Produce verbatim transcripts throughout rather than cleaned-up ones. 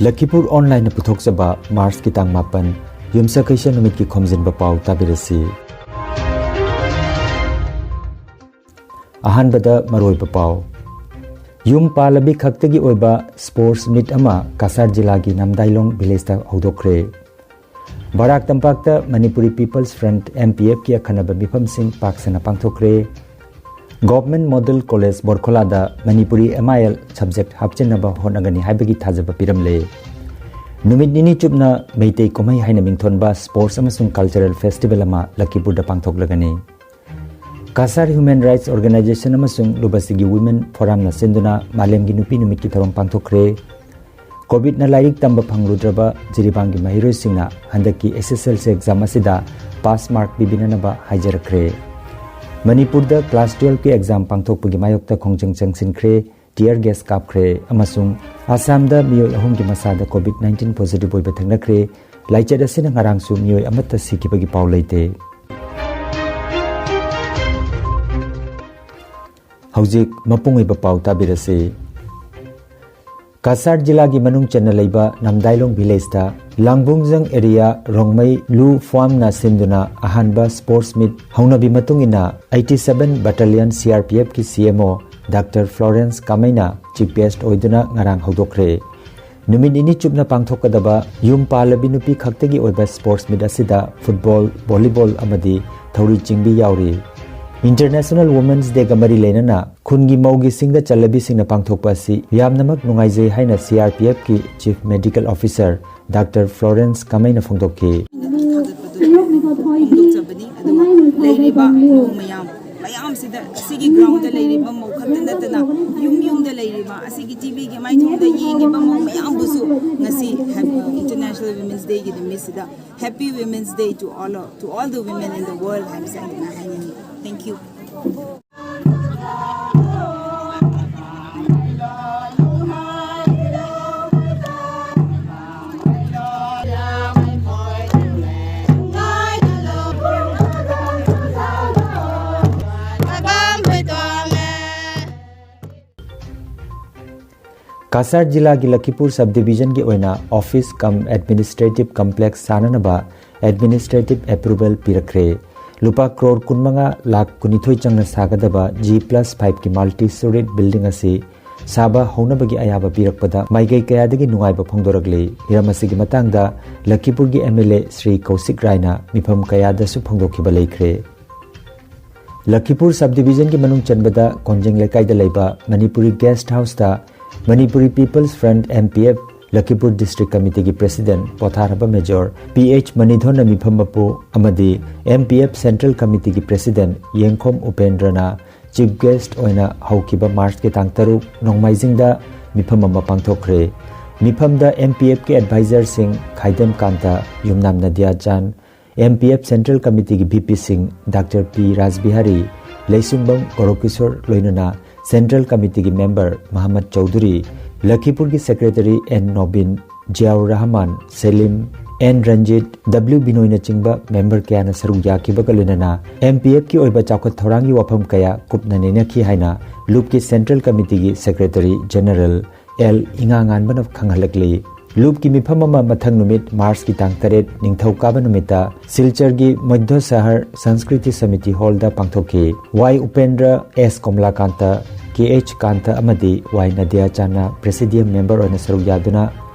ꯂꯈꯤꯄꯨꯔ ꯑꯣꯟꯂꯥꯏꯟꯅ ꯄꯨꯊꯣꯛꯆꯕ ꯃꯥꯔꯆꯀꯤ ꯇꯥꯡ ꯃꯥꯄꯟ, ꯌꯨꯝꯁꯀꯩꯁ ꯅꯨꯃꯤꯠꯀꯤ ꯈꯣꯝꯖꯤꯟꯕ ꯄꯥꯎ ꯇꯥꯕꯤꯔꯁꯤ꯫ ꯑꯍꯥꯟꯕꯗ ꯃꯔꯨꯑꯣꯏꯕ ꯄꯥꯎ꯫ ꯌꯨꯝ ꯄꯥꯜꯂꯕꯤ ꯈꯛꯇꯒꯤ ꯑꯣꯏꯕ ꯁ꯭ꯄꯣꯔꯠꯁ ꯃꯤꯠ ꯑꯃ ꯀꯁꯥꯔ ꯖꯤꯂꯥꯒꯤ ꯅꯝꯗꯥꯏꯂꯣꯡ ꯚꯤꯂꯦꯖꯇ ꯍꯧꯗꯣꯛꯈ꯭ꯔꯦ꯫ ꯕꯔꯥꯛ ꯇꯝꯄꯥꯛꯇ Manipuri people's front, M P F ꯀꯤ ꯑꯈꯟꯅꯕ ꯃꯤꯐꯝꯁꯤꯡ ꯄꯥꯛ ꯁꯟꯅ ꯄꯥꯡꯊꯣꯛꯈ꯭ꯔꯦ꯫ ꯒꯣꯚꯔꯟꯃꯦꯟꯠ ꯃꯣꯗꯦꯜ ꯀꯣꯂꯦꯖ ꯕꯣꯔꯈꯣꯂꯥꯗ Manipuri M I L subject ꯍꯥꯞꯆꯤꯟꯅꯕ ꯍꯣꯠꯅꯒꯅꯤ ꯍꯥꯏꯕꯒꯤ ꯊꯥꯖꯕ ꯄꯤꯔꯝꯂꯦ꯫ ꯅꯨꯃꯤꯠ ꯅꯤꯅꯤ ꯆꯨꯞꯅ ꯃꯩꯇꯩ ꯀꯨꯝꯍꯩ ꯍꯥꯏꯅ ꯃꯤꯡꯊꯣꯟꯕ ꯁ꯭ꯄꯣꯔꯠꯁ ꯑꯃꯁꯨꯡ ꯀꯜꯆꯔꯦꯜ ꯐꯦꯁꯇꯤꯚꯦꯜ ꯑꯃ ꯂꯈꯤꯄꯨꯔꯗ ꯄꯥꯡꯊꯣꯛꯂꯒꯅꯤ꯫ ꯀꯁꯥꯔ ꯍ꯭ꯌꯨꯃꯦꯟ ꯔꯥꯏꯠꯁ ꯑꯣꯔꯒꯅꯥꯏꯖꯦꯁꯟ ꯑꯃꯁꯨꯡ ꯂꯨꯕꯁꯤꯒꯤ ꯋꯤꯃꯦꯟ ꯐꯣꯔꯝꯅ ꯁꯤꯟꯗꯨꯅ ꯃꯥꯂꯦꯝꯒꯤ ꯅꯨꯄꯤ ꯅꯨꯃꯤꯠꯀꯤ ꯊꯧꯔꯝ ꯄꯥꯡꯊꯣꯛꯈ꯭ꯔꯦ꯫ ꯀꯣꯚꯤꯗꯅ ꯂꯥꯏꯔꯤꯛ ꯇꯝꯕ ꯐꯪꯂꯨꯗ꯭ꯔꯕ ꯖꯤꯔꯤꯕꯥꯝꯒꯤ ꯃꯍꯩꯔꯣꯏꯁꯤꯡꯅ ꯍꯟꯗꯛꯀꯤ S S L C exam ꯑꯁꯤꯗ ꯄꯥꯁ ꯃꯥꯔꯛ ꯄꯤꯕꯤꯅꯅꯕ ꯍꯥꯏꯖꯔꯛꯈ꯭ꯔꯦ꯫ ꯃꯅꯤꯄꯨꯔꯗ ꯀ꯭ꯂꯥꯁ twelve ꯀꯤ exam ꯄꯥꯡꯊꯣꯛꯄꯒꯤ ꯃꯥꯌꯣꯛꯇ ꯈꯣꯡꯖꯪ ꯆꯪꯁꯤꯟꯈ꯭ꯔꯦ, tear gas ꯀꯥꯞꯈ꯭ꯔꯦ ꯑꯃꯁꯨꯡ ꯑꯁꯥꯝꯗ ꯃꯤꯑꯣꯏ ꯑꯍꯨꯝꯒꯤ ꯃꯁꯥꯗ ꯀꯣꯚꯤꯗ nineteen positive ꯑꯣꯏꯕ ꯊꯦꯡꯅꯈ꯭ꯔꯦ꯫ ꯂꯥꯏꯆꯠ ꯑꯁꯤꯅ ꯉꯔꯥꯡꯁꯨ ꯃꯤꯑꯣꯏ ꯑꯃꯠꯇ ꯁꯤꯈꯤꯕꯒꯤ ꯄꯥꯎ ꯂꯩꯇꯦ꯫ ꯍꯧꯖꯤꯛ ꯃꯄꯨꯡ ꯑꯣꯏꯕ ꯄꯥꯎ ꯇꯥꯕꯤꯔꯁꯤ꯫ ꯀꯁꯥꯔ ꯖꯤꯂꯥꯒꯤ ꯃꯅꯨꯡ ꯆꯟꯅ ꯂꯩꯕ ꯅꯝꯗꯥꯏꯂꯣꯡ ꯚꯤꯂꯦꯖꯇ ꯂꯥꯡꯕꯨꯡꯖꯪ ꯑꯦꯔꯤꯌꯥ ꯔꯣꯡꯃꯩ ꯂꯨ ꯐꯥꯔꯝꯅ ꯁꯤꯟꯗꯨꯅ ꯑꯍꯥꯟꯕ ꯁ꯭ꯄꯣꯔꯠꯁ ꯃꯤꯠ ꯍꯧꯅꯕꯤ ꯃꯇꯨꯡ ꯏꯟꯅ eighty seven Battalion C R P F ꯀꯤ C M O Doctor Florence ꯀꯥꯃꯩꯅ chief guest ꯑꯣꯏꯗꯨꯅ ꯉꯔꯥꯡ ꯍꯧꯗꯣꯛꯈ꯭ꯔꯦ꯫ ꯅꯨꯃꯤꯠ ꯅꯤꯅꯤ ꯆꯨꯞꯅ ꯄꯥꯡꯊꯣꯛꯀꯗꯕ ꯌꯨꯝ ꯄꯥꯜꯂꯕꯤ ꯅꯨꯄꯤ ꯈꯛꯇꯒꯤ ꯑꯣꯏꯕ ꯁ꯭ꯄꯣꯔꯠꯁ ꯃꯤꯠ ꯑꯁꯤꯗ ꯐꯨꯠꯕꯣꯜ, ꯚꯣꯂꯤꯕꯣꯜ ꯑꯃꯗꯤ ꯊꯧꯔꯤ ꯆꯤꯡꯕꯤ ꯌꯥꯎꯔꯤ꯫ International Women's Day ꯒ ꯃꯔꯤ ꯂꯩꯅꯅ ꯈꯨꯟꯒꯤ ꯃꯧꯒꯤ ꯁꯤꯡꯗ ꯆꯜꯂꯕꯤꯁꯤꯡꯅ ꯄꯥꯡꯊꯣꯛꯄ ꯑꯁꯤ ꯌꯥꯝꯅꯃꯛ ꯅꯨꯡꯉꯥꯏꯖꯩ ꯍꯥꯏꯅ C R P F ꯀꯤ Chief Medical Officer Doctor Florence ꯀꯥꯃꯩꯅ ꯐꯣꯡꯗꯣꯛꯈꯤ꯫ ꯐꯣꯡꯗꯣꯛꯆꯕꯅꯤ꯫ ꯑꯗꯨꯒ ꯂꯩꯔꯤꯕ ꯃꯧ ꯃꯌꯥꯝ, ꯃꯌꯥꯝꯁꯤꯗ, ꯑꯁꯤꯒꯤ ground ꯗ ꯂꯩꯔꯤꯕ ꯃꯧ ꯈꯛꯇ ꯅꯠꯇꯅ ꯌꯨꯝ ꯌꯨꯝꯗ ꯂꯩꯔꯤꯕ, ꯑꯁꯤꯒꯤ T V ꯒꯤ ꯃꯥꯏꯊꯣꯡꯗ ꯌꯦꯡꯉꯤꯕ ꯃꯧ ꯃꯌꯥꯝꯕꯨꯁꯨ ꯉꯁꯤ ꯍꯦꯞ-, International Women's Day ꯒꯤ ꯅꯨꯃꯤꯠꯁꯤꯗ Happy Women's Day to all of, to all the women in the world ꯍꯥꯏꯕꯁꯦ ꯑꯩꯅ ꯍꯥꯏꯅꯤꯡꯉꯤ꯫ Thank you. ꯀꯁꯥꯔ ꯖꯤꯂꯥꯒꯤ ꯂꯈꯤꯄꯨꯔ ꯁꯕ ꯗꯤꯕꯤꯖꯟꯒꯤ ꯑꯣꯏꯅ ꯑꯣꯐꯤꯁ ꯀꯝ ꯑꯦꯗꯃꯤꯅꯤꯁꯇ꯭ꯔꯦꯇꯤꯚ ꯀꯝꯄ꯭ꯂꯦꯛꯁ ꯁꯥꯅꯅꯕ ꯑꯦꯗꯃꯤꯅꯤꯁꯇ꯭ꯔꯦꯇꯤꯚ ꯑꯦꯄ꯭ꯔꯨꯚꯦꯜ ꯄꯤꯔꯛꯈ꯭ꯔꯦ꯫ ꯂꯨꯄꯥ ꯀ꯭ꯔꯣꯔ ꯀꯨꯟꯃꯉꯥ ꯂꯥꯈ ꯀꯨꯟꯅꯤꯊꯣꯏ ꯆꯪꯅ ꯁꯥꯒꯗꯕ ꯖꯤ ꯄ꯭ꯂꯁ ꯐꯥꯏꯚꯀꯤ ꯃꯜꯇꯤ ꯁ꯭ꯇꯣꯔꯤꯗ ꯕꯤꯜꯗꯤꯡ ꯑꯁꯤ ꯁꯥꯕ ꯍꯧꯅꯕꯒꯤ ꯑꯌꯥꯕ ꯄꯤꯔꯛꯄꯗ ꯃꯥꯏꯀꯩ ꯀꯌꯥꯗꯒꯤ ꯅꯨꯡꯉꯥꯏꯕ ꯐꯣꯡꯗꯣꯔꯛꯂꯤ꯫ ꯍꯤꯔꯝ ꯑꯁꯤꯒꯤ ꯃꯇꯥꯡꯗ ꯂꯈꯤꯄꯨꯔꯒꯤ ꯑꯦꯝ ꯑꯦꯜ ꯑꯦ ꯁ꯭ꯔꯤ ꯀꯧꯁꯤꯛ ꯔꯥꯏꯅ ꯃꯤꯐꯝ ꯀꯌꯥꯗꯁꯨ ꯐꯣꯡꯗꯣꯛꯈꯤꯕ ꯂꯩꯈ꯭ꯔꯦ꯫ ꯂꯈꯤꯄꯨꯔ ꯁꯕ ꯗꯤꯕꯤꯖꯟꯒꯤ ꯃꯅꯨꯡ ꯆꯟꯕꯗ ꯀꯣꯟꯖꯦꯡ ꯂꯩꯀꯥꯏꯗ ꯂꯩꯕ ꯃꯅꯤꯄꯨꯔꯤ ꯒꯦꯁꯠ ꯍꯥꯎꯁꯇ Manipuri people's front, M P F, Lakhipur district ꯀꯃꯤꯇꯤꯒꯤ ꯄ꯭ꯔꯦꯁꯤꯗꯦꯟꯠ ꯄꯣꯊꯥꯔꯕ ꯃꯦꯖꯣꯔ ꯄꯤ ꯑꯩꯆ ꯃꯅꯤꯙꯣꯟꯅ ꯃꯤꯐꯝ ꯃꯄꯨ ꯑꯃꯗꯤ ꯑꯦꯝ ꯄꯤ ꯑꯦꯐ ꯁꯦꯟꯇ꯭ꯔꯦꯜ ꯀꯃꯤꯇꯤꯒꯤ ꯄ꯭ꯔꯦꯁꯤꯗꯦꯟꯠ ꯌꯦꯡꯈꯣꯝ ꯎꯄꯦꯟꯗ꯭ꯔꯅ ꯆꯤꯐ ꯒꯦꯁꯠ ꯑꯣꯏꯅ ꯍꯧꯈꯤꯕ ꯃꯥꯔꯆꯀꯤ ꯇꯥꯡ ꯇꯔꯨꯛ ꯅꯣꯡꯃꯥꯏꯖꯤꯡꯗ ꯃꯤꯐꯝ ꯑꯃ ꯄꯥꯡꯊꯣꯛꯈ꯭ꯔꯦ꯫ ꯃꯤꯐꯝꯗ ꯑꯦꯝ ꯄꯤ ꯑꯦꯐꯀꯤ ꯑꯦꯗꯚꯥꯏꯖꯔꯁꯤꯡ ꯈꯥꯏꯗꯦꯝ ꯀꯥꯟꯇ, Yumnam Nadiya Chand, M P F central ꯀꯃꯤꯇꯤꯒꯤ ꯚꯤ ꯄꯤꯁꯤꯡ ꯗꯥꯛꯇꯔ ꯄꯤ ꯔꯥꯖꯕꯤꯍꯥꯔꯤ, ꯂꯩꯁꯨꯡꯕꯝ ꯒꯣꯔꯣꯀꯤꯁꯣꯔ ꯂꯣꯏꯅꯅ ꯁꯦꯟꯇ꯭ꯔꯦꯜ ꯀꯃꯤꯇꯤꯒꯤ ꯃꯦꯝꯕꯔ ꯃꯍꯃꯗ ꯆꯧꯙꯨꯔꯤ, ꯂꯈꯤꯄꯨꯔꯒꯤ secretary N Nobin, Ziaur Rahman, Selim, N Ranjit, W ꯕꯤꯅꯣꯏꯅꯆꯤꯡꯕ ꯃꯦꯝꯕꯔ ꯀꯌꯥꯅ ꯁꯔꯨꯛ ꯌꯥꯈꯤꯕꯒ ꯂꯣꯏꯅꯅ ꯑꯦꯝ ꯄꯤ ꯑꯦꯐꯀꯤ ꯑꯣꯏꯕ ꯆꯥꯎꯈꯠ ꯊꯧꯔꯥꯡꯒꯤ ꯋꯥꯐꯝ ꯀꯌꯥ ꯀꯨꯞꯅ ꯅꯩꯅꯈꯤ ꯍꯥꯏꯅ ꯂꯨꯞꯀꯤ ꯁꯦꯟꯇ꯭ꯔꯦꯜ ꯀꯃꯤꯇꯤꯒꯤ ꯁꯦꯀ꯭ꯔꯦꯇꯔꯤ ꯖꯦꯅꯔꯦꯜ ꯑꯦꯜ ꯏꯉꯥꯉꯥꯟꯕꯅ ꯈꯪꯍꯜꯂꯛꯂꯤ꯫ ꯂꯨꯞꯀꯤ ꯃꯤꯐꯝ ꯑꯃ ꯃꯊꯪ ꯅꯨꯃꯤꯠ ꯃꯥꯔꯆꯀꯤ ꯇꯥꯡ ꯇꯔꯦꯠ ꯅꯤꯡꯊꯧꯀꯥꯕ ꯅꯨꯃꯤꯠꯇ ꯁꯤꯜꯆꯔꯒꯤ ꯃꯙ꯭ꯌ ꯁꯍꯔ ꯁꯪꯁꯀ꯭ꯔꯤꯇꯤ ꯁꯃꯤꯇꯤ ꯍꯣꯜꯗ ꯄꯥꯡꯊꯣꯛꯈꯤ꯫ ꯋꯥꯏ ꯎꯄꯦꯟꯗ꯭ꯔ, ꯑꯦꯁ ꯀꯣꯃꯂꯥꯀꯥꯟꯇ, ꯀꯦ ꯑꯩꯆ ꯀꯥꯟꯇ ꯑꯃꯗꯤ ꯋꯥꯏ ꯅꯗꯤꯌꯥ ꯆꯥꯟꯅ ꯄ꯭ꯔꯦꯁꯤꯗꯤꯌꯝ ꯃꯦꯝꯕꯔ ꯑꯣꯏꯅ ꯁꯔꯨꯛ ꯌꯥꯗꯨꯅ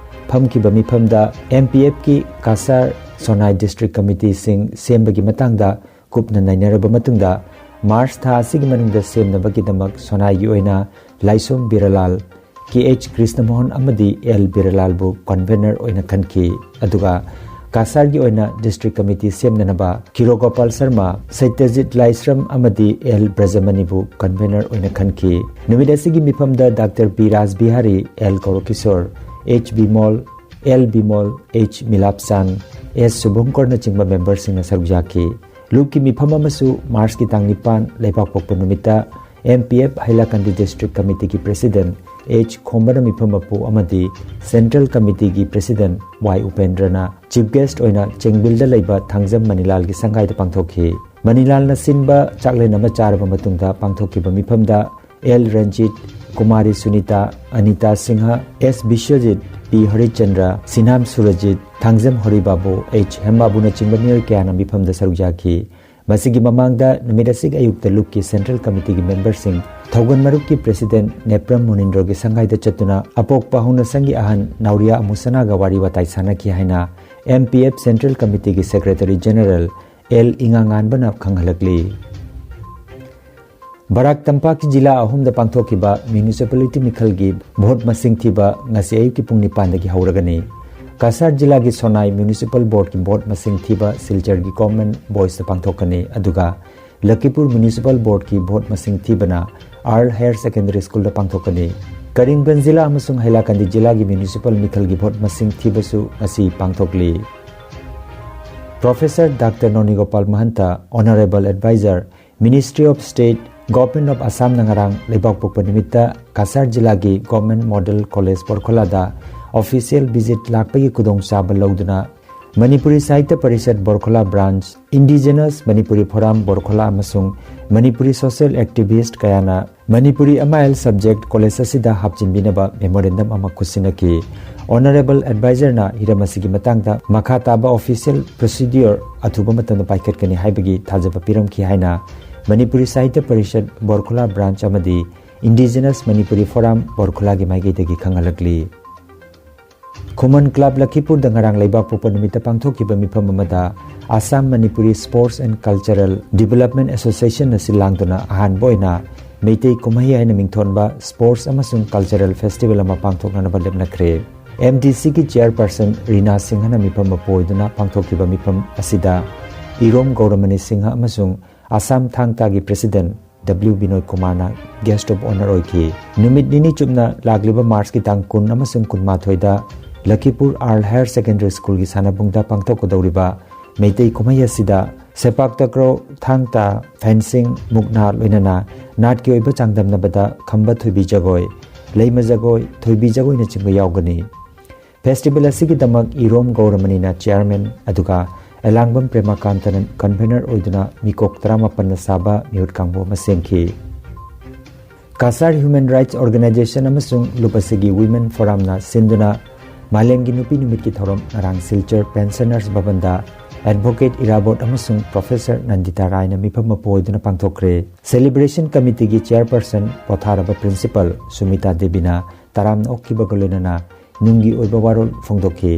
ꯐꯝꯈꯤꯕ ꯃꯤꯐꯝꯗ ꯑꯦꯝ ꯄꯤ ꯑꯦꯐꯀꯤ ꯀꯥꯁꯥꯔ ꯁꯣꯅꯥꯏ ꯗꯤꯁꯇ꯭ꯔꯤꯛ ꯀꯃꯤꯇꯤꯁꯤꯡ ꯁꯦꯝꯕꯒꯤ ꯃꯇꯥꯡꯗ ꯀꯨꯞꯅ ꯅꯩꯅꯔꯕ ꯃꯇꯨꯡꯗ ꯃꯥꯔꯆ ꯊꯥ ꯑꯁꯤꯒꯤ ꯃꯅꯨꯡꯗ ꯁꯦꯝꯅꯕꯒꯤꯗꯃꯛ ꯁꯣꯅꯥꯏꯒꯤ ꯑꯣꯏꯅ ꯂꯥꯏꯁꯣꯝ ꯕꯤꯔꯥꯂꯥꯜ, ꯀꯦ ꯑꯩꯆ ꯀ꯭ꯔꯤꯁꯅꯃꯣꯍꯟ ꯑꯃꯗꯤ ꯑꯦꯜ ꯕꯤꯔꯥꯂꯥꯜꯕꯨ ꯀꯟꯚꯦꯅꯔ ꯑꯣꯏꯅ ꯈꯟꯈꯤ꯫ ꯑꯗꯨꯒ ꯀꯥꯁꯥꯔꯒꯤ ꯑꯣꯏꯅ ꯗꯤꯁꯇ꯭ꯔꯤꯛ ꯀꯃꯤꯇꯤ ꯁꯦꯝꯅꯅꯕ ꯈꯤꯔꯣꯒꯣꯄꯥꯜ ꯁꯔꯃ, ꯁꯩꯇꯖꯤꯠ ꯂꯥꯏꯁ꯭ꯔꯝ ꯑꯃꯗꯤ ꯑꯦꯜ ꯕ꯭ꯔꯖꯃꯅꯤꯕꯨ ꯀꯟꯚꯦꯅꯔ ꯑꯣꯏꯅ ꯈꯟꯈꯤ꯫ ꯅꯨꯃꯤꯠ ꯑꯁꯤꯒꯤ ꯃꯤꯐꯝꯗ doctor P ꯔꯥꯖꯕꯤꯍꯥꯔꯤ, L ꯒꯧꯔꯀꯤꯁꯣꯔ, H Bimol, L Bimol, H ꯃꯤꯂꯥꯞꯆꯥꯟ, ꯑꯦꯁ ꯁꯨꯚꯪꯀꯔꯅꯆꯤꯡꯕ ꯃꯦꯝꯕꯔꯁꯤꯡꯅ ꯁꯔꯨꯛ ꯌꯥꯈꯤ꯫ ꯂꯨꯞꯀꯤ ꯃꯤꯐꯝ ꯑꯃꯁꯨ ꯃꯥꯔꯆꯀꯤ ꯇꯥꯡ ꯅꯤꯄꯥꯟ ꯂꯩꯕꯥꯛꯄꯣꯛꯄ ꯅꯨꯃꯤꯠꯇ M P F Hailakandi district ꯀꯃꯤꯇꯤꯒꯤ ꯄ꯭ꯔꯦꯁꯤꯗꯦꯟꯠ ꯑꯩꯆ ꯈꯣꯝꯕꯅ ꯃꯤꯐꯝ ꯃꯄꯨ ꯑꯃꯗꯤ ꯁꯦꯟꯇ꯭ꯔꯦꯜ ꯀꯃꯤꯇꯤꯒꯤ ꯄ꯭ꯔꯦꯁꯤꯗꯦꯟꯠ ꯋꯥꯏ ꯎꯄꯦꯟꯗ꯭ꯔꯅ ꯆꯤꯐ ꯒꯦꯁꯠ ꯑꯣꯏꯅ ꯆꯦꯡꯕꯤꯜꯗ ꯂꯩꯕ ꯊꯥꯡꯖꯝ ꯃꯅꯤꯂꯥꯜꯒꯤ ꯁꯪꯒꯥꯏꯗ ꯄꯥꯡꯊꯣꯛꯈꯤ꯫ ꯃꯅꯤꯂꯥꯜꯅ ꯁꯤꯟꯕ ꯆꯥꯛꯂꯦꯟ ꯑꯃ ꯆꯥꯔꯕ ꯃꯇꯨꯡꯗ ꯄꯥꯡꯊꯣꯛꯈꯤꯕ ꯃꯤꯐꯝꯗ ꯑꯦꯜ ꯔꯟꯖꯤꯠ, ꯀꯨꯃꯥꯔꯤ ꯁꯨꯅꯤꯇꯥ, ꯑꯅꯤꯇꯥ ꯁꯤꯡꯍ, ꯑꯦꯁ ꯕꯤꯁ꯭ꯋꯖꯤꯠ, ꯄꯤ ꯍꯔꯤꯆꯟꯗ꯭ꯔ, ꯁꯤꯅꯥꯝ ꯁꯨꯔꯖꯤꯠ, ꯊꯥꯡꯖꯝ ꯍꯔꯤꯕꯥꯕꯨ, ꯑꯩꯆ ꯍꯦꯝꯕꯥꯕꯨꯅꯆꯤꯡꯕ ꯃꯤꯑꯣꯏ ꯀꯌꯥꯅ ꯃꯤꯐꯝꯗ ꯁꯔꯨꯛ ꯌꯥꯈꯤ꯫ ꯃꯁꯤꯒꯤ ꯃꯃꯥꯡꯗ ꯅꯨꯃꯤꯠ ꯑꯁꯤꯒꯤ ꯑꯌꯨꯛꯇ ꯂꯨꯞꯀꯤ ꯁꯦꯟꯇ꯭ꯔꯦꯜ ꯀꯃꯤꯇꯤꯒꯤ ꯃꯦꯝꯕꯔꯁꯤꯡ ꯊꯧꯒꯜ ꯃꯔꯨꯞꯀꯤ ꯄ꯭ꯔꯦꯁꯤꯗꯦꯟꯠ ꯅꯦꯄ꯭ꯔꯝ ꯃꯨꯅꯤꯟꯗ꯭ꯔꯣꯒꯤ ꯁꯪꯒꯥꯏꯗ ꯆꯠꯇꯨꯅ ꯑꯄꯣꯛꯄ ꯍꯧꯅꯁꯪꯒꯤ ꯑꯍꯟ ꯅꯥꯎꯔꯤꯌꯥ ꯑꯃꯨꯁꯅꯥꯒ ꯋꯥꯔꯤ ꯋꯥꯇꯥꯏ ꯁꯥꯟꯅꯈꯤ ꯍꯥꯏꯅ ꯑꯦꯝ ꯄꯤ ꯑꯦꯐ ꯁꯦꯟꯇ꯭ꯔꯦꯜ ꯀꯃꯤꯇꯤꯒꯤ ꯁꯦꯀ꯭ꯔꯦꯇꯔꯤ ꯖꯦꯅꯔꯦꯜ ꯑꯦꯜ ꯏꯉꯥꯉꯥꯟꯕꯅ ꯈꯪꯍꯜꯂꯛꯂꯤ꯫ ꯕꯔꯥꯛ ꯇꯝꯄꯥꯛꯀꯤ ꯖꯤꯂꯥ ꯑꯍꯨꯝꯗ ꯄꯥꯡꯊꯣꯛꯈꯤꯕ ꯃ꯭ꯌꯨꯅꯤꯁꯤꯄꯥꯂꯤꯇꯤ ꯃꯤꯈꯜꯒꯤ ꯚꯣꯠ ꯃꯁꯤꯡ ꯊꯤꯕ ꯉꯁꯤ ꯑꯌꯨꯛꯀꯤ ꯄꯨꯡ ꯅꯤꯄꯥꯟꯗꯒꯤ ꯍꯧꯔꯒꯅꯤ꯫ ꯀꯁꯥꯔ ꯖꯤꯂꯥꯒꯤ ꯁꯣꯅꯥꯏ ꯃ꯭ꯌꯨꯅꯤꯁꯤꯄꯥꯜ ꯕꯣꯔꯗꯀꯤ ꯚꯣꯠ ꯃꯁꯤꯡ ꯊꯤꯕ ꯁꯤꯜꯆꯔꯒꯤ ꯒꯣꯔꯃꯦꯟꯠ ꯕꯣꯏꯁꯇ ꯄꯥꯡꯊꯣꯛꯀꯅꯤ, ꯑꯗꯨꯒ ꯂꯈꯤꯄꯨꯔ ꯃ꯭ꯌꯨꯅꯤꯁꯤꯄꯥꯜ ꯕꯣꯔꯗꯀꯤ ꯚꯣꯠ ꯃꯁꯤꯡ ꯊꯤꯕꯅ ꯑꯥꯔꯜ ꯍꯥꯌꯔ ꯁꯦꯀꯦꯟꯗꯔꯤ ꯁ꯭ꯀꯨꯜꯗ ꯄꯥꯡꯊꯣꯛꯀꯅꯤ꯫ ꯀꯔꯤꯝꯒꯟꯖ ꯖꯤꯂꯥ ꯑꯃꯁꯨꯡ ꯍꯩꯂꯥꯀꯟꯗꯤ ꯖꯤꯂꯥꯒꯤ ꯃ꯭ꯌꯨꯅꯤꯁꯤꯄꯥꯜ ꯃꯤꯈꯜꯒꯤ ꯚꯣꯠ ꯃꯁꯤꯡ ꯊꯤꯕꯁꯨ ꯉꯁꯤ ꯄꯥꯡꯊꯣꯛꯂꯤ꯫ Professor doctor Nonigopal Mahanta, honourable advisor, ministry of state, government of ꯑꯁꯥꯝꯅ ꯉꯔꯥꯡ ꯂꯩꯕꯥꯛꯄꯣꯛꯄ ꯅꯨꯃꯤꯠꯇ ꯀꯁꯥꯔ ꯖꯤꯂꯥꯒꯤ ꯒꯣꯚꯔꯟꯃꯦꯟꯠ ꯃꯣꯗꯦꯜ ꯀꯣꯂꯦꯖ ꯕꯣꯔꯈꯣꯂꯥꯗ ꯑꯣꯐꯤꯁꯤꯌꯦꯜ ꯚꯤꯖꯤꯠ ꯂꯥꯛꯄꯒꯤ ꯈꯨꯗꯣꯡꯆꯥꯕ ꯂꯧꯗꯨꯅ Manipuri Sahitya Parishad Borkhola branch, indigenous Manipuri forum Borkhola ꯑꯃꯁꯨꯡ ꯃꯅꯤꯄꯨꯔꯤ ꯁꯣꯁꯤꯌꯦꯜ ꯑꯦꯛꯇꯤꯚꯤꯁ꯭ꯠ ꯀꯌꯥꯅ Manipuri M I L subject college ꯑꯁꯤꯗ ꯍꯥꯞꯆꯤꯟꯕꯤꯅꯕ ꯃꯦꯃꯣꯔꯦꯟꯗꯝ ꯑꯃ ꯈꯨꯠꯁꯤꯟꯅꯈꯤ꯫ ꯑꯣꯅꯔꯦꯕꯜ ꯑꯦꯗꯚꯥꯏꯖꯔꯅ ꯍꯤꯔꯝ ꯑꯁꯤꯒꯤ ꯃꯇꯥꯡꯗ ꯃꯈꯥ ꯇꯥꯕ ꯑꯣꯐꯤꯁꯤꯌꯦꯜ ꯄ꯭ꯔꯣꯁꯤꯗ꯭ꯌꯨꯔ ꯑꯊꯨꯕ ꯃꯇꯝꯗ ꯄꯥꯏꯈꯠꯀꯅꯤ ꯍꯥꯏꯕꯒꯤ ꯊꯥꯖꯕ ꯄꯤꯔꯝꯈꯤ ꯍꯥꯏꯅ ꯃꯅꯤꯄꯨꯔꯤ ꯁꯥꯍꯤꯇ꯭ꯌ ꯄꯔꯤꯁꯠ ꯕꯣꯔꯈꯣꯂꯥ ꯕ꯭ꯔꯥꯟꯆ ꯑꯃꯗꯤ ꯏꯟꯗꯤꯖꯤꯅꯁ ꯃꯅꯤꯄꯨꯔꯤ ꯐꯣꯔꯝ ꯕꯣꯔꯈꯣꯂꯥꯒꯤ ꯃꯥꯏꯀꯩꯗꯒꯤ ꯈꯪꯍꯜꯂꯛꯂꯤ꯫ ꯈꯨꯃꯟ ꯀ꯭ꯂꯕ ꯂꯈꯤꯄꯨꯔꯗ ꯉꯔꯥꯡ ꯂꯩꯕꯥꯛꯄꯣꯛꯄ ꯅꯨꯃꯤꯠꯇ ꯄꯥꯡꯊꯣꯛꯈꯤꯕ ꯃꯤꯐꯝ ꯑꯃꯗ Assam Manipuri sports and cultural development ꯑꯦꯁꯣꯁꯤꯌꯦꯁꯟꯅ ꯁꯤꯜ ꯂꯥꯡꯗꯨꯅ ꯑꯍꯥꯟꯕ ꯑꯣꯏꯅ ꯃꯩꯇꯩ ꯀꯨꯝꯍꯩ ꯍꯥꯏꯅ ꯃꯤꯡꯊꯣꯟꯕ ꯁ꯭ꯄꯣꯔꯠꯁ ꯑꯃꯁꯨꯡ ꯀꯜꯆꯔꯦꯜ ꯐꯦꯁꯇꯤꯚꯦꯜ ꯑꯃ ꯄꯥꯡꯊꯣꯛꯅꯅꯕ ꯂꯦꯞꯅꯈ꯭ꯔꯦ꯫ ꯑꯦꯝ ꯗꯤ ꯁꯤꯒꯤ ꯆꯤꯌꯔꯄꯔꯁꯟ ꯔꯤꯅꯥ ꯁꯤꯡꯍꯅ ꯃꯤꯐꯝ ꯃꯄꯨ ꯑꯣꯏꯗꯨꯅ ꯄꯥꯡꯊꯣꯛꯈꯤꯕ ꯃꯤꯐꯝ ꯑꯁꯤꯗ ꯏꯔꯣꯝ ꯒꯧꯔꯃꯅꯤ ꯁꯤꯡꯍ ꯑꯃꯁꯨꯡ ꯑꯁꯥꯝ ꯊꯥꯡ ꯇꯥꯒꯤ ꯄ꯭ꯔꯦꯁꯤꯗꯦꯟꯠ ꯗꯕ꯭ꯂꯤꯎ ꯕꯤꯅꯣꯏ ꯀꯨꯃꯥꯔꯅ ꯒꯦꯁ꯭ꯠ ꯑꯣꯐ ꯑꯣꯅꯔ ꯑꯣꯏꯈꯤ꯫ ꯅꯨꯃꯤꯠ ꯅꯤꯅꯤ ꯆꯨꯞꯅ ꯂꯥꯛꯂꯤꯕ ꯃꯥꯔꯆꯀꯤ ꯇꯥꯡ ꯀꯨꯟ ꯑꯃꯁꯨꯡ ꯀꯨꯟꯃꯥꯊꯣꯏꯗ ꯂꯈꯤꯄꯨꯔ ꯑꯥꯔꯜ ꯍꯥꯌꯔ ꯁꯦꯀꯦꯟꯗꯔꯤ ꯁ꯭ꯀꯨꯜꯒꯤ ꯁꯥꯟꯅꯕꯨꯡꯗ ꯄꯥꯡꯊꯣꯛꯀꯗꯧꯔꯤꯕ ꯃꯩꯇꯩ ꯀꯨꯝꯍꯩ ꯑꯁꯤꯗ ꯁꯦꯄꯥꯛ ꯇꯀ꯭ꯔꯣ, ꯊꯥꯡ ꯇꯥ, ꯐꯦꯟꯁꯤꯡ, ꯃꯨꯛꯅꯥ, ꯂꯣꯏꯅꯅ ꯅꯥꯠꯀꯤ ꯑꯣꯏꯕ ꯆꯥꯡꯗꯝꯅꯕꯗ ꯈꯝꯕ ꯊꯣꯏꯕꯤ ꯖꯒꯣꯏ, ꯂꯩꯃ ꯖꯒꯣꯏ, ꯊꯣꯏꯕꯤ ꯖꯒꯣꯏꯅꯆꯤꯡꯕ ꯌꯥꯎꯒꯅꯤ꯫ ꯐꯦꯁꯇꯤꯚꯦꯜ ꯑꯁꯤꯒꯤꯗꯃꯛ ꯏꯔꯣꯝ ꯒꯧꯔꯃꯅꯤꯅ ꯆꯤꯌꯔꯃꯦꯟ, ꯑꯗꯨꯒ ꯑꯦꯂꯥꯡꯕꯝ ꯄ꯭ꯔꯦꯃꯥꯀꯥꯟꯇꯅ ꯀꯟꯚꯦꯅꯔ ꯑꯣꯏꯗꯨꯅ ꯃꯤꯀꯣꯛ ꯇꯔꯥꯃꯥꯄꯟꯅ ꯁꯥꯕ ꯃꯤꯍꯨꯠ ꯀꯥꯡꯕꯨ ꯑꯃ ꯁꯦꯝꯈꯤ꯫ ꯀꯁꯥꯔ ꯍ꯭ꯌꯨꯃꯦꯟ ꯔꯥꯏꯠꯁ ꯑꯣꯔꯒꯅꯥꯏꯖꯦꯁꯟ ꯑꯃꯁꯨꯡ ꯂꯨꯄꯁꯤꯒꯤ ꯋꯤꯃꯦꯟ ꯐꯣꯔꯝꯅ ꯁꯤꯟꯗꯨꯅ ꯃꯥꯂꯦꯝꯒꯤ ꯅꯨꯄꯤ ꯅꯨꯃꯤꯠꯀꯤ ꯊꯧꯔꯝ ꯉꯔꯥꯡ ꯁꯤꯜꯆꯔ ꯄꯦꯟꯁꯅꯔꯁ ꯚꯕꯟꯗ ꯑꯦꯗꯚꯣꯀꯦꯠ ꯏꯔꯥꯕꯣꯠ ꯑꯃꯁꯨꯡ ꯄ꯭ꯔꯣꯐꯦꯁꯔ ꯅꯟꯗꯤꯇꯥ ꯔꯥꯏꯅ ꯃꯤꯐꯝ ꯃꯄꯨ ꯑꯣꯏꯗꯨꯅ ꯄꯥꯡꯊꯣꯛꯈ꯭ꯔꯦ꯫ ꯁꯦꯂꯦꯕ꯭ꯔꯦꯁꯟ ꯀꯃꯤꯇꯤꯒꯤ ꯆꯦꯌꯔꯄꯔꯁꯟ ꯄꯣꯊꯥꯔꯕ ꯄ꯭ꯔꯤꯟꯁꯤꯄꯜ ꯁꯨꯃꯤꯇꯥ ꯗꯦꯕꯤꯅ ꯇꯔꯥꯝꯅ ꯑꯣꯛꯈꯤꯕꯒ ꯂꯣꯏꯅꯅ ꯅꯨꯡꯒꯤ ꯑꯣꯏꯕ ꯋꯥꯔꯣꯜ ꯐꯣꯡꯗꯣꯛꯈꯤ꯫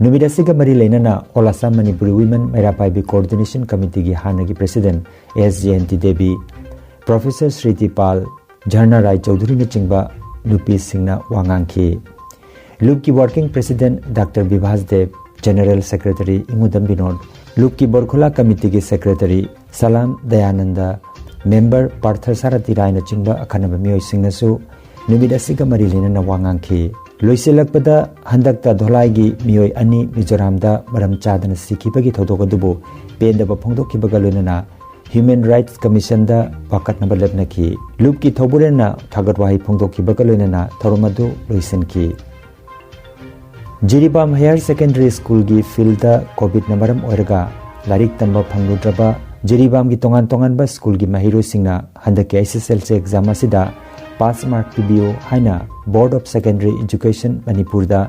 ꯅꯨꯃꯤꯠ ꯑꯁꯤꯒ ꯃꯔꯤ ꯂꯩꯅꯅ All Assam Manipuri Women Meira Paibi coordination ꯀꯃꯤꯇꯤꯒꯤ ꯍꯥꯟꯅꯒꯤ president S Jayanti Devi, professor Sriti Pal, Jarna Rai ꯆꯧꯙꯨꯔꯤꯅꯆꯤꯡꯕ ꯅꯨꯄꯤꯁꯤꯡꯅ ꯋꯥ ꯉꯥꯡꯈꯤ꯫ ꯂꯨꯞꯀꯤ ꯋꯥꯔꯀꯤꯡ president doctor Bibhas Deb, general secretary Ingudam Binod, ꯂꯨꯞꯀꯤ ꯕꯣꯔꯈꯨꯂꯥ ꯀꯃꯤꯇꯤꯒꯤ ꯁꯦꯀ꯭ꯔꯦꯇꯔꯤ ꯁꯂꯥꯝ ꯗꯌꯥꯅꯟꯗ, ꯃꯦꯝꯕꯔ ꯄꯥꯔꯊ ꯁꯥꯔꯊꯤ ꯔꯥꯏꯅꯆꯤꯡꯕ ꯑꯈꯟꯅꯕ ꯃꯤꯑꯣꯏꯁꯤꯡꯅꯁꯨ ꯅꯨꯃꯤꯠ ꯑꯁꯤꯒ ꯃꯔꯤ ꯂꯩꯅꯅ ꯋꯥ ꯉꯥꯡꯈꯤ꯫ ꯂꯣꯏꯁꯤꯜꯂꯛꯄꯗ, ꯍꯟꯗꯛꯇ ꯙꯣꯂꯥꯏꯒꯤ ꯃꯤꯑꯣꯏ ꯑꯅꯤ ꯃꯤꯖꯣꯔꯥꯝꯗ ꯃꯔꯝ ꯆꯥꯗꯅ ꯁꯤꯈꯤꯕꯒꯤ ꯊꯧꯗꯣꯛ ꯑꯗꯨꯕꯨ ꯄꯦꯟꯗꯕ ꯐꯣꯡꯗꯣꯛꯈꯤꯕꯒ ꯂꯣꯏꯅꯅ ꯍ꯭ꯌꯨꯃꯦꯟ ꯔꯥꯏꯠꯁ ꯀꯃꯤꯁꯟꯗ ꯋꯥꯀꯠꯅꯕ ꯂꯦꯞꯅꯈꯤ꯫ ꯂꯨꯞꯀꯤ ꯊꯧꯕꯨꯔꯦꯟꯅ ꯊꯥꯒꯠ ꯋꯥꯍꯩ ꯐꯣꯡꯗꯣꯛꯈꯤꯕꯒ ꯂꯣꯏꯅꯅ ꯊꯧꯔꯝ ꯑꯗꯨ ꯂꯣꯏꯁꯤꯟꯈꯤ꯫ ꯖꯤꯔꯤꯕꯥꯝ ꯍꯥꯌꯔ ꯁꯦꯀꯦꯟꯗꯔꯤ ꯁ꯭ꯀꯨꯜꯒꯤ ꯐꯤꯜꯗ ꯀꯣꯚꯤꯗꯅ ꯃꯔꯝ ꯑꯣꯏꯔꯒ ꯂꯥꯏꯔꯤꯛ ꯇꯝꯕ ꯐꯪꯂꯨꯗ꯭ꯔꯕ ꯖꯤꯔꯤꯕꯥꯝꯒꯤ ꯇꯣꯉꯥꯟ ꯇꯣꯉꯥꯟꯕ ꯁ꯭ꯀꯨꯜꯒꯤ ꯃꯍꯩꯔꯣꯏꯁꯤꯡꯅ ꯍꯟꯗꯛꯀꯤ H S L C exam ꯑꯁꯤꯗ ꯄꯥꯁ ꯃꯥꯔꯛ ꯄꯤꯕꯤꯌꯨ ꯍꯥꯏꯅ Board of Secondary Education ꯃꯅꯤꯄꯨꯔꯗ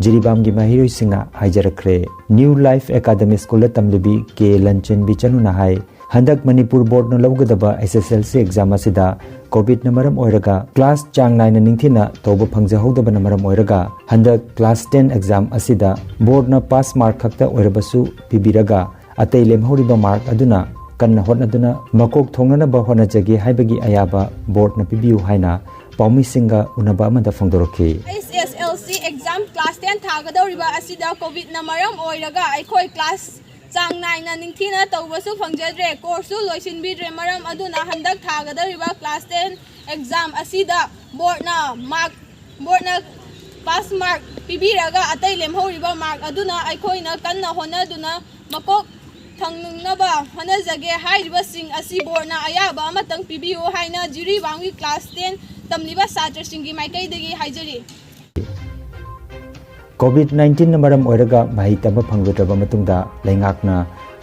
ꯖꯤꯔꯤꯕꯥꯝꯒꯤ ꯃꯍꯩꯔꯣꯏꯁꯤꯡꯅ ꯍꯥꯏꯖꯔꯛꯈ꯭ꯔꯦ꯫ ꯅ꯭ꯌꯨ ꯂꯥꯏꯐ ꯑꯦꯀꯥꯗꯃꯤ ꯁ꯭ꯀꯨꯜꯗ ꯇꯝꯂꯤꯕꯤ ꯀꯦ ꯂꯟꯆꯦꯟꯕꯤ ꯆꯅꯨꯅ ꯍꯥꯏ, ꯍꯟꯗꯛ ꯃꯅꯤꯄꯨꯔ ꯕꯣꯔꯗꯅ ꯂꯧꯒꯗꯕ H S L C exam ꯑꯁꯤꯗ ꯀꯣꯚꯤꯗꯅ ꯃꯔꯝ ꯑꯣꯏꯔꯒ ꯀ꯭ꯂꯥꯁ ꯆꯥꯡ ꯅꯥꯏꯅ ꯅꯤꯡꯊꯤꯅ ꯇꯧꯕ ꯐꯪꯖꯍꯧꯗꯕꯅ ꯃꯔꯝ ꯑꯣꯏꯔꯒ ꯍꯟꯗꯛ ꯀ꯭ꯂꯥꯁ ꯇꯦꯟ ꯑꯦꯛꯖꯥꯝ ꯑꯁꯤꯗ ꯕꯣꯔꯗꯅ ꯄꯥꯁ ꯃꯥꯔꯛ ꯈꯛꯇ ꯑꯣꯏꯔꯕꯁꯨ ꯄꯤꯕꯤꯔꯒ ꯑꯇꯩ ꯂꯦꯝꯍꯧꯔꯤꯕ ꯃꯥꯔꯛ ꯑꯗꯨꯅ ꯀꯟꯅ ꯍꯣꯠꯅꯗꯨꯅ ꯃꯀꯣꯛ ꯊꯣꯡꯅꯅꯕ ꯍꯣꯠꯅꯖꯒꯦ ꯍꯥꯏꯕꯒꯤ ꯑꯌꯥꯕ ꯕꯣꯔꯗꯅ ꯄꯤꯕꯤꯌꯨ ꯍꯥꯏꯅ ꯄꯥꯎꯃꯤꯁꯤꯡꯒ ꯎꯅꯕ ꯑꯃꯗ ꯐꯣꯡꯗꯣꯔꯛꯈꯤ꯫ H S L C exam class ten ꯊꯥꯒꯗꯧꯔꯤꯕ ꯑꯁꯤꯗ ꯀꯣꯚꯤꯗꯅ ꯃꯔꯝ ꯑꯣꯏꯔꯒ ꯑꯩꯈꯣꯏ ꯀ꯭ꯂꯥꯁ ꯆꯥꯡ ꯅꯥꯏꯅ ꯅꯤꯡꯊꯤꯅ ꯇꯧꯕꯁꯨ ꯐꯪꯖꯗ꯭ꯔꯦ꯫ ꯀꯣꯔꯁꯁꯨ ꯂꯣꯏꯁꯤꯟꯕꯤꯗ꯭ꯔꯦ꯫ ꯃꯔꯝ ꯑꯗꯨꯅ ꯍꯟꯗꯛ ꯊꯥꯒꯗꯧꯔꯤꯕ ꯀ꯭ꯂꯥꯁ ꯇꯦꯟ ꯑꯦꯛꯖꯥꯝ ꯑꯁꯤꯗ ꯕꯣꯔꯗꯅ ꯃꯥꯔꯛ ꯕꯣꯔꯗꯅ ꯄꯥꯁ ꯃꯥꯔꯛ ꯄꯤꯕꯤꯔꯒ ꯑꯇꯩ ꯂꯦꯝꯍꯧꯔꯤꯕ ꯃꯥꯔꯛ ꯑꯗꯨꯅ ꯑꯩꯈꯣꯏꯅ ꯀꯟꯅ ꯍꯣꯠꯅꯗꯨꯅ ꯃꯀꯣꯛ ꯊꯪꯅꯅꯕ ꯍꯣꯠꯅꯖꯒꯦ꯫ ꯍꯥꯏꯔꯤꯕꯁꯤꯡ ꯑꯁꯤ ꯕꯣꯔꯗꯅ ꯑꯌꯥꯕ ꯑꯃꯇꯪ ꯄꯤꯕꯤꯌꯨ ꯍꯥꯏꯅ ꯖꯤꯔꯤꯕꯥꯝꯒꯤ ꯀ꯭ꯂꯥꯁ ꯇꯦꯟ ꯇꯝꯂꯤꯕ ꯁꯥꯇ꯭ꯔꯁꯤꯡꯒꯤ ꯃꯥꯏꯀꯩꯗꯒꯤ ꯍꯥꯏꯖꯔꯤ꯫ ꯀꯣꯚꯤꯗ ꯅꯥꯏꯟꯇꯤꯟꯅ ꯃꯔꯝ ꯑꯣꯏꯔꯒ ꯃꯍꯩ ꯇꯝꯕ ꯐꯪꯂꯨꯗ꯭ꯔꯕ ꯃꯇꯨꯡꯗ ꯂꯩꯉꯥꯛꯅ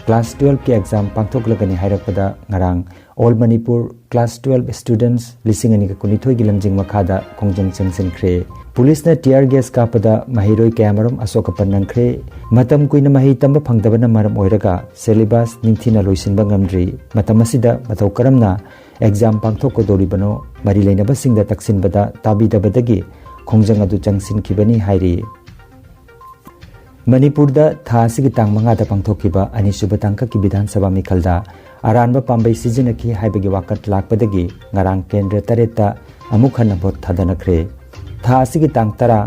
ꯀ꯭ꯂꯥꯁ ꯇꯨꯋꯦꯜꯐꯀꯤ ꯑꯦꯛꯖꯥꯝ ꯄꯥꯡꯊꯣꯛꯂꯒꯅꯤ ꯍꯥꯏꯔꯛꯄꯗ ꯉꯔꯥꯡ All Manipur Class Twelve Students ꯂꯤꯁꯤꯡ ꯑꯅꯤꯒ ꯀꯨꯟꯅꯤꯊꯣꯏꯒꯤ ꯂꯝꯖꯤꯡ ꯃꯈꯥꯗ ꯈꯣꯡꯖꯪ ꯆꯪꯁꯤꯟꯈ꯭ꯔꯦ꯫ ꯄꯨꯂꯤꯁꯅ tear gas ꯀꯥꯞꯄꯗ ꯃꯍꯩꯔꯣꯏ ꯀꯌꯥꯃꯔꯨꯝ ꯑꯁꯣꯛ ꯑꯄꯟ ꯅꯪꯈ꯭ꯔꯦ꯫ ꯃꯇꯝ ꯀꯨꯏꯅ ꯃꯍꯩ ꯇꯝꯕ ꯐꯪꯗꯕꯅ ꯃꯔꯝ ꯑꯣꯏꯔꯒ syllabus ꯅꯤꯡꯊꯤꯅ ꯂꯣꯏꯁꯤꯟꯕ ꯉꯝꯗ꯭ꯔꯤ꯫ ꯃꯇꯝ ꯑꯁꯤꯗ ꯃꯇꯧ ꯀꯔꯝꯅ ꯑꯦꯛꯖꯥꯝ ꯄꯥꯡꯊꯣꯛꯀꯗꯧꯔꯤꯕꯅꯣ ꯃꯔꯤ ꯂꯩꯅꯕꯁꯤꯡꯗ ꯇꯛꯁꯤꯟꯕꯗ ꯇꯥꯕꯤꯗꯕꯗꯒꯤ ꯈꯣꯡꯖꯪ ꯑꯗꯨ ꯆꯪꯁꯤꯟꯈꯤꯕꯅꯤ ꯍꯥꯏꯔꯤ꯫ ꯃꯅꯤꯄꯨꯔꯗ ꯊꯥ ꯑꯁꯤꯒꯤ ꯇꯥꯡ ꯃꯉꯥꯗ ꯄꯥꯡꯊꯣꯛꯈꯤꯕ ꯑꯅꯤꯁꯨꯕ ꯇꯥꯡꯀꯛꯀꯤ ꯕꯤꯙꯥꯟ ꯁꯚꯥ ꯃꯤꯈꯜꯗ ꯑꯔꯥꯟꯕ ꯄꯥꯝꯕꯩ ꯁꯤꯖꯤꯟꯅꯈꯤ ꯍꯥꯏꯕꯒꯤ ꯋꯥꯀꯠ ꯂꯥꯛꯄꯗꯒꯤ ꯉꯔꯥꯡ ꯀꯦꯟꯗ꯭ꯔ ꯇꯔꯦꯠꯇ ꯑꯃꯨꯛ ꯍꯟꯅ ꯚꯣꯠ ꯊꯥꯗꯅꯈ꯭ꯔꯦ꯫ ꯊꯥ ꯑꯁꯤꯒꯤ ꯇꯥꯡ ꯇꯔꯥ,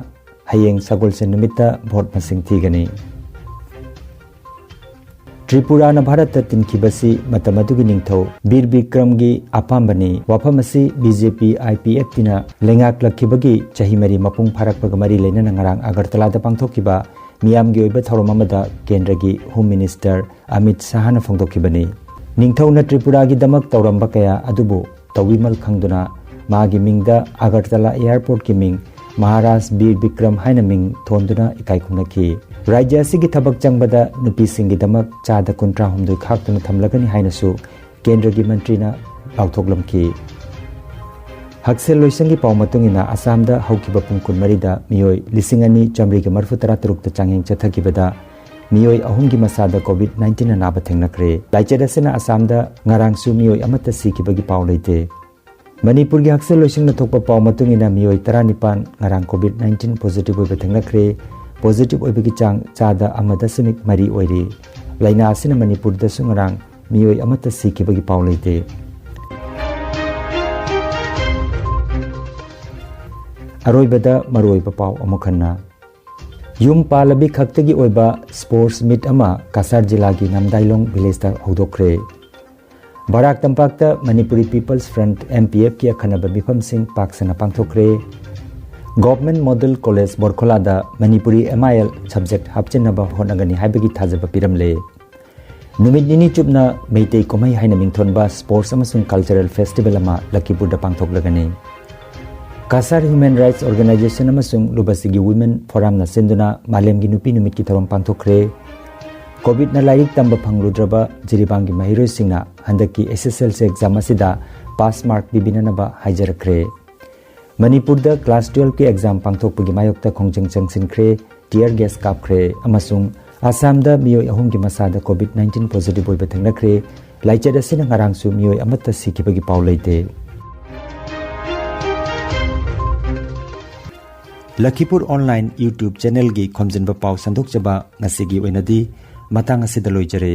ꯍꯌꯦꯡ ꯁꯒꯣꯜꯁꯦꯟ ꯅꯨꯃꯤꯠꯇ ꯚꯣꯠ ꯃꯁꯤꯡ ꯊꯤꯒꯅꯤ꯫ ꯇ꯭ꯔꯤꯄꯨꯔꯥꯅ ꯚꯥꯔꯠꯇ ꯇꯤꯟꯈꯤꯕꯁꯤ ꯃꯇꯝ ꯑꯗꯨꯒꯤ ꯅꯤꯡꯊꯧ ꯕꯤꯔ ꯕꯤꯀ꯭ꯔꯝꯒꯤ ꯑꯄꯥꯝꯕꯅꯤ꯫ ꯋꯥꯐꯝ ꯑꯁꯤ BJP IPFTꯅ ꯂꯩꯉꯥꯛꯂꯛꯈꯤꯕꯒꯤ ꯆꯍꯤ ꯃꯔꯤ ꯃꯄꯨꯡ ꯐꯥꯔꯛꯄꯒ ꯃꯔꯤ ꯂꯩꯅꯅ ꯉꯔꯥꯡ ꯑꯒꯔꯇꯂꯥꯗ ꯄꯥꯡꯊꯣꯛꯈꯤꯕ ꯃꯤꯌꯥꯝꯒꯤ ꯑꯣꯏꯕ ꯊꯧꯔꯝ ꯑꯃꯗ ꯀꯦꯟꯗ꯭ꯔꯒꯤ Home Minister ꯑꯃꯤꯠ ꯁꯥꯍꯅ ꯐꯣꯡꯗꯣꯛꯈꯤꯕꯅꯤ꯫ ꯅꯤꯡꯊꯧꯅ ꯇ꯭ꯔꯤꯄꯨꯔꯥꯒꯤꯗꯃꯛ ꯇꯧꯔꯝꯕ ꯀꯌꯥ ꯑꯗꯨꯕꯨ ꯇꯧꯕꯤꯃꯜ ꯈꯪꯗꯨꯅ ꯃꯥꯒꯤ ꯃꯤꯡꯗ ꯑꯒꯔꯇꯂꯥ airportꯀꯤ ꯃꯤꯡ ꯃꯍꯥꯔꯥꯖ ꯕꯤꯔ ꯕꯤꯀ꯭ꯔꯝ ꯍꯥꯏꯅ ꯃꯤꯡ ꯊꯣꯟꯗꯨꯅ ꯏꯀꯥꯏ ꯈꯨꯝꯅꯈꯤ꯫ ꯔꯥꯖ꯭ꯌ ꯑꯁꯤꯒꯤ ꯊꯕꯛ ꯆꯪꯕꯗ ꯅꯨꯄꯤꯁꯤꯡꯒꯤꯗꯃꯛ ꯆꯥꯗ ꯀꯨꯟꯊ꯭ꯔꯥꯍꯨꯝꯗꯣꯏ ꯈꯥꯛꯇꯨꯅ ꯊꯝꯂꯒꯅꯤ ꯍꯥꯏꯅꯁꯨ ꯀꯦꯟꯗ꯭ꯔꯒꯤ ꯃꯟꯇ꯭ꯔꯤꯅ ꯂꯥꯎꯊꯣꯛꯂꯝꯈꯤ꯫ ꯍꯛꯁꯦꯜ ꯂꯣꯏꯁꯪꯒꯤ ꯄꯥꯎ ꯃꯇꯨꯡ ꯏꯟꯅ ꯑꯁꯥꯝꯗ ꯍꯧꯈꯤꯕ ꯄꯨꯡ ꯀꯨꯟꯃꯔꯤꯗ ꯃꯤꯑꯣꯏ ꯂꯤꯁꯤꯡ ꯑꯅꯤ ꯆꯥꯃꯔꯤꯒ ꯃꯔꯤꯐꯨ ꯇꯔꯥ ꯇꯔꯨꯛꯇ ꯆꯥꯡꯌꯦꯡ ꯆꯠꯊꯈꯤꯕꯗ ꯃꯤꯑꯣꯏ ꯑꯍꯨꯝꯒꯤ ꯃꯁꯥꯗ COVID nineteenꯅ ꯅꯥꯕ ꯊꯦꯡꯅꯈ꯭ꯔꯦ꯫ ꯂꯥꯏꯆꯠ ꯑꯁꯤꯅ ꯑꯁꯥꯝꯗ ꯉꯔꯥꯡꯁꯨ ꯃꯤꯑꯣꯏ ꯑꯃꯠꯇ ꯁꯤꯈꯤꯕꯒꯤ ꯄꯥꯎ ꯂꯩꯇꯦ꯫ ꯃꯅꯤꯄꯨꯔꯒꯤ ꯍꯛꯁꯦꯜ ꯂꯣꯏꯁꯪꯅ ꯊꯣꯛꯄ ꯄꯥꯎ ꯃꯇꯨꯡ ꯏꯟꯅ ꯃꯤꯑꯣꯏ ꯇꯔꯥꯅꯤꯄꯥꯟ ꯉꯔꯥꯡ COVID nineteen positive ꯑꯣꯏꯕ ꯊꯦꯡꯅꯈ꯭ꯔꯦ꯫ Positive ꯑꯣꯏꯕꯒꯤ ꯆꯥꯡ ꯆꯥꯗ ꯑꯃ ꯗꯁꯃꯤꯛ ꯃꯔꯤ ꯑꯣꯏꯔꯤ꯫ ꯂꯥꯏꯅꯥ ꯑꯁꯤꯅ ꯃꯅꯤꯄꯨꯔꯗꯁꯨ ꯉꯔꯥꯡ ꯃꯤꯑꯣꯏ ꯑꯃꯠꯇ ꯁꯤꯈꯤꯕꯒꯤ ꯄꯥꯎ ꯂꯩꯇꯦ꯫ ꯑꯔꯣꯏꯕꯗ ꯃꯔꯨꯑꯣꯏꯕ ꯄꯥꯎ ꯑꯃꯨꯛ ꯍꯟꯅ꯫ ꯌꯨꯝ ꯄꯥꯜꯂꯕꯤ ꯈꯛꯇꯒꯤ ꯑꯣꯏꯕ sports meet ꯑꯃ ꯀꯁꯥꯔ ꯖꯤꯂꯥꯒꯤ ꯅꯝꯗꯥꯏꯂꯣꯡ villageꯇ ꯍꯧꯗꯣꯛꯈ꯭ꯔꯦ꯫ ꯕꯔꯥꯛ ꯇꯝꯄꯥꯛꯇ Manipuri People's Front, MPFꯀꯤ ꯑꯈꯟꯅꯕ ꯃꯤꯐꯝꯁꯤꯡ ꯄꯥꯛ ꯁꯟꯅ ꯄꯥꯡꯊꯣꯛꯈ꯭ꯔꯦ꯫ Government Model College ꯕꯣꯔꯈꯣꯂꯥꯗ Manipuri MIL subject ꯍꯥꯞꯆꯤꯟꯅꯕ ꯍꯣꯠꯅꯒꯅꯤ ꯍꯥꯏꯕꯒꯤ ꯊꯥꯖꯕ ꯄꯤꯔꯝꯂꯦ꯫ ꯅꯨꯃꯤꯠ ꯅꯤꯅꯤ ꯆꯨꯞꯅ ꯃꯩꯇꯩ ꯀꯨꯝꯍꯩ ꯍꯥꯏꯅ ꯃꯤꯡꯊꯣꯟꯕ sports ꯑꯃꯁꯨꯡ cultural festival ꯑꯃ ꯂꯈꯤꯄꯨꯔꯗ ꯄꯥꯡꯊꯣꯛꯂꯒꯅꯤ꯫ ꯀꯁꯥꯔ Human Rights Organization ꯑꯃꯁꯨꯡ ꯂꯨꯕꯁꯤꯒꯤ Women Forumꯅ ꯁꯤꯟꯗꯨꯅ ꯃꯥꯂꯦꯝꯒꯤ ꯅꯨꯄꯤ ꯅꯨꯃꯤꯠꯀꯤ ꯊꯧꯔꯝ ꯄꯥꯡꯊꯣꯛꯈ꯭ꯔꯦ꯫ ꯀꯣꯚꯤꯗꯅ ꯂꯥꯏꯔꯤꯛ ꯇꯝꯕ ꯐꯪꯂꯨꯗ꯭ꯔꯕ ꯖꯤꯔꯤꯕꯥꯝꯒꯤ ꯃꯍꯩꯔꯣꯏꯁꯤꯡꯅ ꯍꯟꯗꯛꯀꯤ ꯑꯦꯁ ꯑꯦꯁ ꯑꯦꯜ ꯁꯤ ꯑꯦꯛꯖꯥꯝ ꯑꯁꯤꯗ ꯄꯥꯁ ꯃꯥꯔꯛ ꯄꯤꯕꯤꯅꯅꯕ ꯍꯥꯏꯖꯔꯛꯈ꯭ꯔꯦ꯫ ꯃꯅꯤꯄꯨꯔꯗ ꯀ꯭ꯂꯥꯁ ꯇꯨꯌꯦꯜꯐꯀꯤ ꯑꯦꯛꯖꯥꯝ ꯄꯥꯡꯊꯣꯛꯄꯒꯤ ꯃꯥꯌꯣꯛꯇ ꯈꯣꯡꯖꯪ ꯆꯪꯁꯤꯟꯈ꯭ꯔꯦ, ꯇꯤꯌꯔ ꯒꯦꯁ ꯀꯥꯞꯈ꯭ꯔꯦ ꯑꯃꯁꯨꯡ ꯑꯁꯥꯝꯗ ꯃꯤꯑꯣꯏ ꯑꯍꯨꯝꯒꯤ ꯃꯁꯥꯗ ꯀꯣꯚꯤꯗ ꯅꯥꯏꯟꯇꯤꯟ ꯄꯣꯖꯤꯇꯤꯚ ꯑꯣꯏꯕ ꯊꯦꯡꯅꯈ꯭ꯔꯦ꯫ ꯂꯥꯏꯆꯠ ꯑꯁꯤꯅ ꯉꯔꯥꯡꯁꯨ ꯃꯤꯑꯣꯏ ꯑꯃꯠꯇ ꯁꯤꯈꯤꯕꯒꯤ ꯄꯥꯎ ꯂꯩꯇꯦ꯫ ꯂꯈꯤꯄꯨꯔ ꯑꯣꯟꯂꯥꯏꯟ YouTube ꯆꯦꯅꯦꯜꯒꯤ ꯈꯣꯝꯖꯤꯟꯕ ꯄꯥꯎ ꯁꯟꯗꯣꯛꯆꯕ ꯉꯁꯤꯒꯤ ꯑꯣꯏꯅꯗꯤ ꯃꯇꯥꯡ ꯑꯁꯤꯗ ꯂꯣꯏꯖꯔꯦ꯫